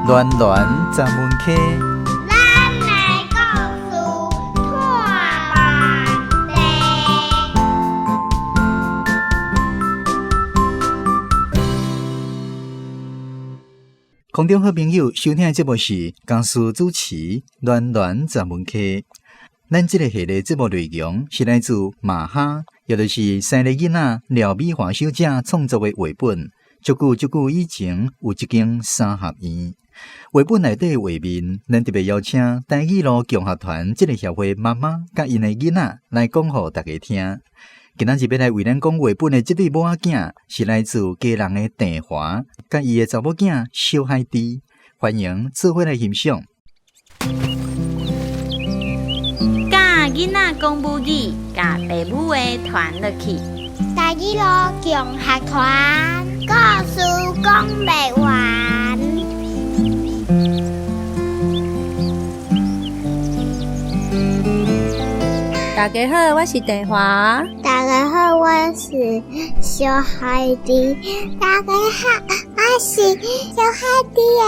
暖暖十门溪。咱的故事托万地。空中好朋友，收聽的節目是江蘇主持暖暖十門溪。咱這個系列節目內容是來自馬哈，也就是三个囡仔廖美華小姐創作的繪本。足久足久以前，有一間三合院。繪本內底畫面，咱特別邀請台語路共學團這个協會媽媽佮𪜶的囡仔來講予大家聽。今仔日欲來為咱講繪本的這對母仔囝，是來自基隆的鄭華，佮伊的查某囝小海豬。歡迎做伙來欣賞。教囡仔講母語，共爸母的傳落去。台語路共學團，故事講袂完。大家好，我是鄭華。大家好，我是小海豬。大家好，我是小海豬的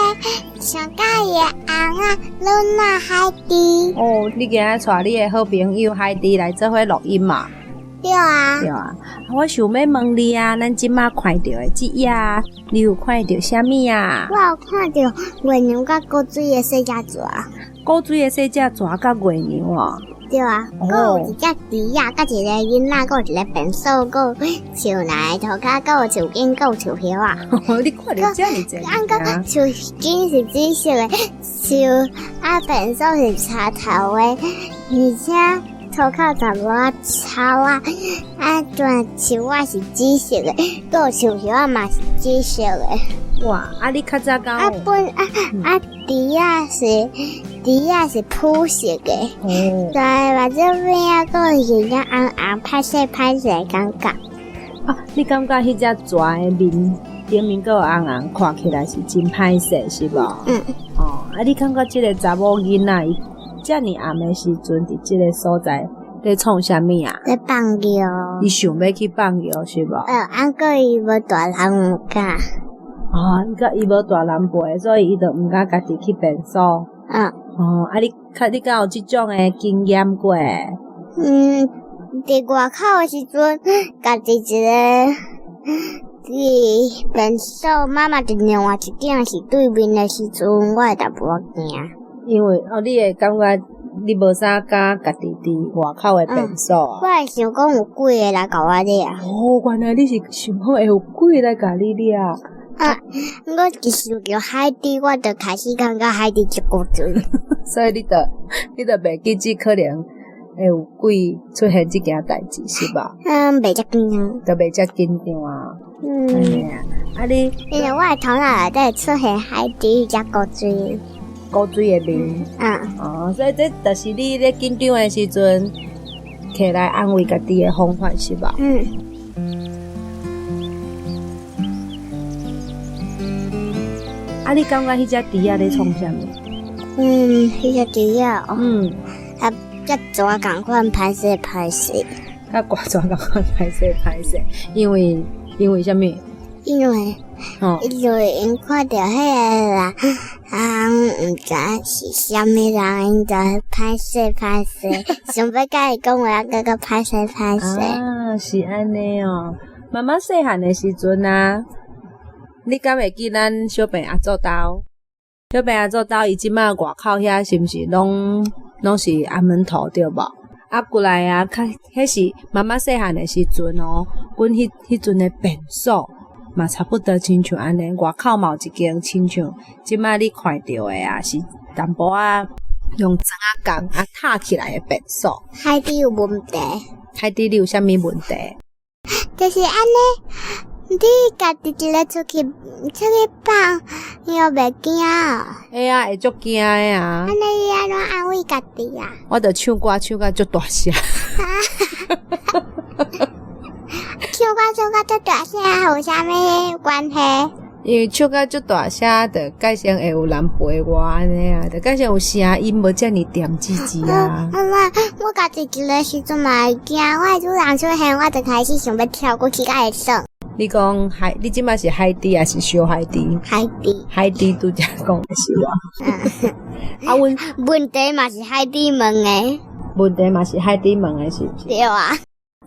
上喜歡的尪仔露娜海豬。哦，你今仔帶你的好朋友海豬來做伙錄音嘛？對啊。對啊。我想欲問你啊，咱這馬看著的這頁，你有看著啥物啊？我有看著月娘佮古錐的細隻蛇。古錐的細隻蛇佮月娘哦。對啊，閣有一隻豬仔，佮一個囡仔，閣有一個便所，閣有樹林塗跤，閣有樹根，閣有樹葉仔。你看著遮爾濟。啊，閣樹根是紫色的，樹啊便所是柴頭的，而且塗跤淡薄仔草仔，啊，段樹仔是紫色的，閣有樹葉仔嘛是紫色的。哇！啊，你較早敢啊本啊啊豬仔是豬仔是膚色的，對，目睭邊仔閣有一點紅紅，歹勢歹勢的感覺。啊，你感覺彼隻蛇的面頂面閣有紅紅，看起來是真歹勢，是無？嗯。哦，啊，你感覺這個查某囡仔伊遮爾暗的時陣，佇這個所在咧創啥物啊？咧放尿。伊想欲去放尿是無？啊，毋過伊無大人毋敢。哦，伊佮伊無大人陪，所以伊就毋敢家己去便所。嗯。哦，啊你，較你敢有這種的經驗過？嗯，佇外口的時陣，家己一个佇便所，媽媽佇另外一間是對面的時陣，我會淡薄仔驚。因為哦，你會感覺你無啥敢家己佇外口的便所啊？嗯，我會想講有鬼會來共我掠。哦，原來你是想講會有鬼來共你掠。啊！我一想著海豬，我就開始感覺海豬足古錐。所以你就你就袂記這可能會有鬼出現這件代誌是無？嗯，袂遮緊張。就袂遮緊張啊。嗯。按呢啊，啊你。因為我的頭腦內底出現海豬遮古錐。古錐的面。嗯。哦，所以這就是你咧緊張的時陣，摕來安慰家己的方法是無？嗯。啊！你感覺彼隻豬仔咧創啥物？嗯，彼隻豬仔哦。嗯。啊，佮蛇仝款歹勢歹勢。佮蛇仝款歹勢歹勢，因為因為啥物？因為，哦，因為𪜶看著彼个人，人毋知是啥物人，𪜶就歹勢歹勢，想欲佮伊講話，閣閣歹勢歹勢。啊，是按呢哦。媽媽細漢的時陣啊。你敢會記咱小病阿祖兜？小病阿祖兜伊這馬外口遐是毋是攏攏是阿門頭對無？啊，過來啊，較彼是媽媽細漢的時陣哦，阮彼彼陣的便所嘛差不多親像按呢，外口嘛有一間親像這馬你看著的啊，是淡薄仔用磚仔工啊搭起來的便所。海豬有問題？海豬你有啥物問題？就是按呢。你家己一个出去出去放，尿袂驚哦？會啊，會足驚的啊！按呢你按怎安慰家己啊？我就唱歌唱甲足大聲。唱歌唱甲足大聲有啥物關係？因為唱甲足大聲，就改成會有人陪我按呢啊，就改成有聲音無遮爾恬吱吱啊。我家己一个時陣嘛會驚，我的主人出現，我就開始想欲跳過去共伊耍。你講海，你這擺是海豬抑是小海豬？海豬。海豬拄則講的是無？啊，阮問題嘛是海豬問的。問題嘛是海豬問的，是毋是？對啊。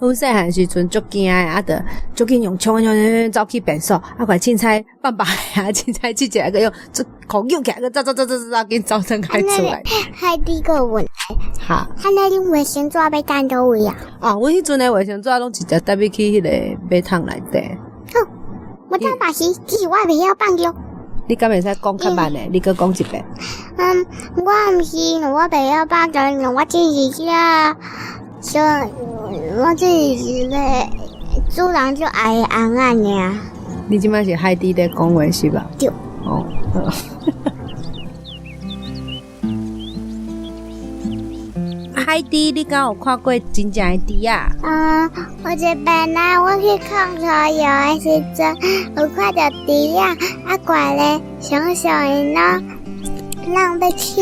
阮細漢時陣足驚的，啊，著足緊用衝衝衝走去便所，啊，看凊彩放放啊，凊彩試一下，閣用這褲扭起來，閣走走走走走，緊走轉來厝內。海豬閣有問題。哈。啊，那恁衛生紙欲等佗位啊？啊，阮彼陣的衛生紙攏直接搭入去彼個馬桶內底。好，我這嘛是，只是我袂曉放尿。你敢會使講較慢的？你閣講一遍。嗯，我毋是，我袂曉放尿，我只是這小，我只是一個主人就愛的翁仔爾。你這擺是海豬咧講話是吧？對。哦。海豬，你敢有看過真正的豬仔？嗯，有一擺啊，我去控菜藥的時陣，有看著豬仔，啊怪咧，想想𪜶攏人欲去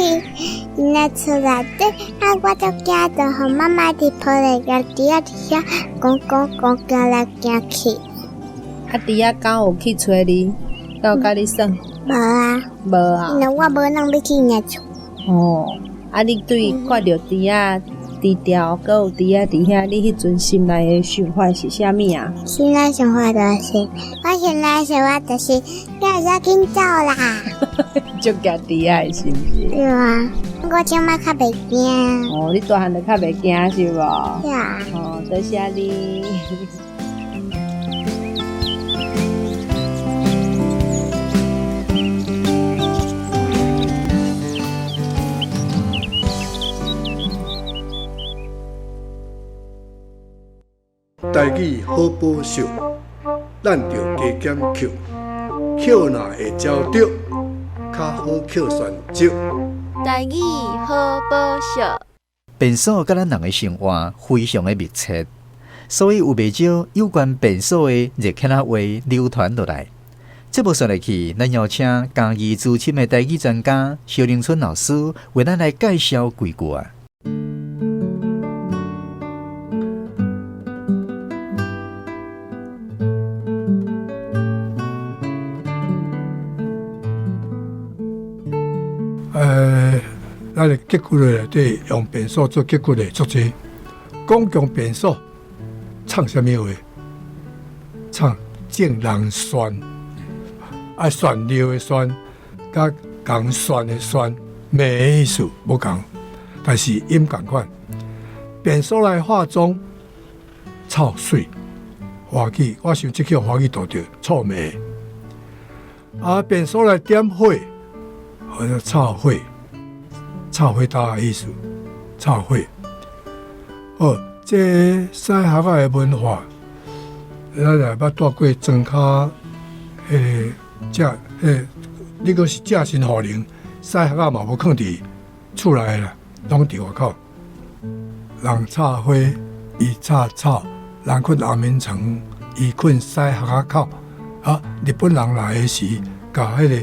𪜶的厝內底，啊我就驚，就予媽媽佇抱咧共豬仔佇遐講講講行來行去。啊，豬仔敢有去揣你？敢有佮你耍？無啊。無啊。因為我無人欲去𪜶的厝。哦。啊！你對看著豬仔豬條，閣有豬仔佇遐，你彼陣心內的想法是啥物啊？心內想法就是，我心內想法就是，你會使緊走啦！足驚豬仔的是毋是？對啊，我這擺較袂驚。哦，你大漢就較袂驚是無？對啊。哦，多謝你。台語好寶秀，咱著加減抾，抾若會招著，較好抾旋石。台語好寶秀。便所佮咱人的生活非常的密切，所以有袂少有關便所的熱氣仔話流傳落來。節目紲落去，咱邀請嘉義資深的台語專家蕭玲春老師為咱來介紹幾句啊。咱的結骨內底用便所做結骨的足濟，公共便所唱啥物話？唱眾人旋，啊旋尿的旋，佮共旋的旋，罵的意思無仝，但是音仝款。便所來化妝，臭媠，歡喜，我想這叫歡喜杜著臭罵。啊，便所來點火，或者臭火。臭火焦的意思，臭火。哦，這西學仔的文化，咱也捌蹛過莊跤，彼個正，彼個你閣是正身予人，西學仔嘛無囥佇厝內啦，攏佇外口。人插花，伊插草；人睏安眠床，伊睏屎礐仔口。啊，日本人來的時，共彼個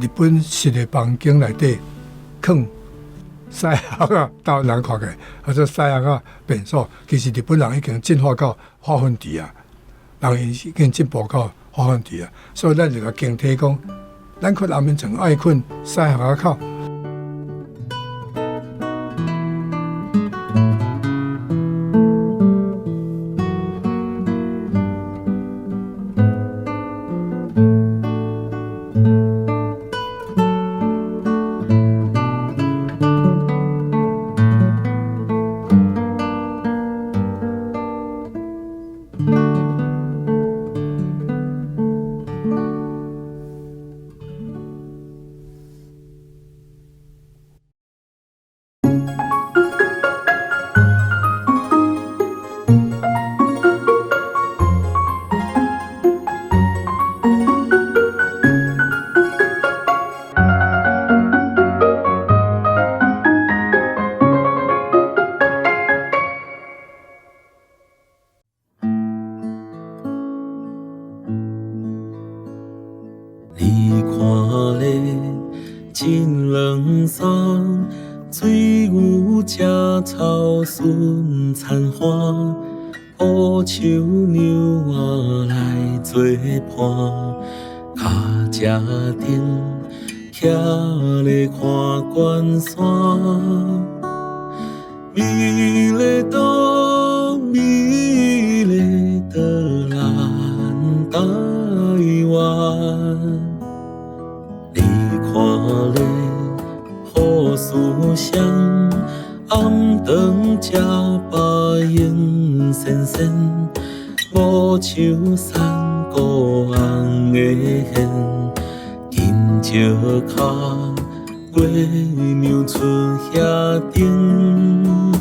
日本式的房間內底。囥屎礐仔，台灣人看起來，或者屎礐仔便所，其實日本人已經進化到化糞池啊，人已經進步到化糞池啊，所以咱就共警惕講，咱睏安眠床愛睏屎礐仔口。你看咧真软爽，水牛食草顺田花，乌無秋娘仔來做伴，跤車頂徛咧看關山，美麗的美麗的咱台灣。你看咧好思想，暗頓食飽閒仙仙，無像山谷紅的現，緊石跤月娘出遐頂。